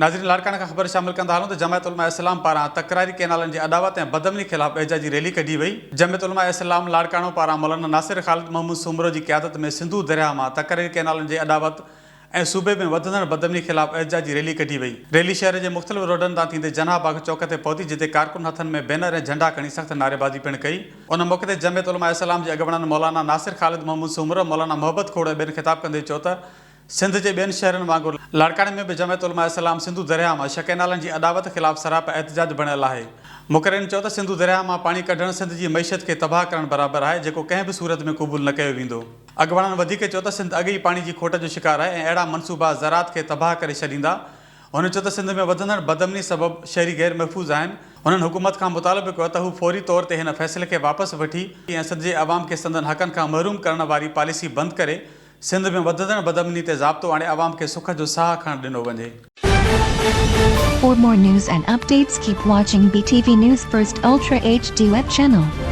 ناظرين لاڙڪاڻي کان خبر شامل ڪندا هلون ته جماعت علماء اسلام پاران تڪراري ڪئنالن جي اڏاوت ۽ بدامني خلاف احتجاجي ريلي ڪڍي وئي. جمعيت علماء اسلام لاڙڪاڻو پاران مولانا ناصر خالد محمود سومرو جي قيادت ۾ سنڌو درياهه مان تڪراري ڪئنالن جي اڏاوت ۽ صوبي ۾ وڌندڙ بدامني خلاف احتجاجي ريلي ڪڍي وئي. ريلي شهر جي مختلف روڊن تان ٿيندي جناح باغ چوڪ تي پهتي جتي ڪارڪن هٿن ۾ بينر ۽ جهنڊا کڻي سخت نعريبازي پڻ ڪئي. ان موقعي تي جمعيت علماء اسلام جي اڳواڻن مولانا ناصر خالد محمود سومرو، مولانا محبت کوڙ ۽ ٻين خطاب ڪندي چيو ته سنڌ جي ٻين شهرن وانگر لاڙڪاڻي ۾ به جمعيت علماء اسلام سنڌو درياهه مان شڪينالن جي اڏاوت خلاف سراپا احتجاج بڻيل آهي. مقررين چيو ته سنڌو درياهه مان پاڻي ڪڍڻ سنڌ جي معيشت کي تباهه ڪرڻ برابر آهي جيڪو ڪنهن به صورت ۾ قبول نه ڪيو ويندو. اڳواڻن وڌيڪ چيو ته سنڌ اڳ ئي پاڻي جي کوٽ جو شڪار آهي ۽ اهڙا منصوبا زراعت کي تباهه ڪري ڇڏيندا. هن چيو ته سنڌ ۾ وڌندڙ بدامني سبب شهري غير محفوظ آهن. هنن حڪومت کان مطالبو ڪيو ته هو فوري طور تي هن فيصلي کي واپس وٺي ۽ سنڌ جي عوام کي سندن حقن کان محروم ڪرڻ واري پاليسي بند ڪري سنڌ ۾ وڌندڙ بدامني تي ضابطو آڻي عوام کي سک جو ساهه کڻڻ ڏنو وڃي. For more news and updates keep watching BTV News First Ultra HD web channel.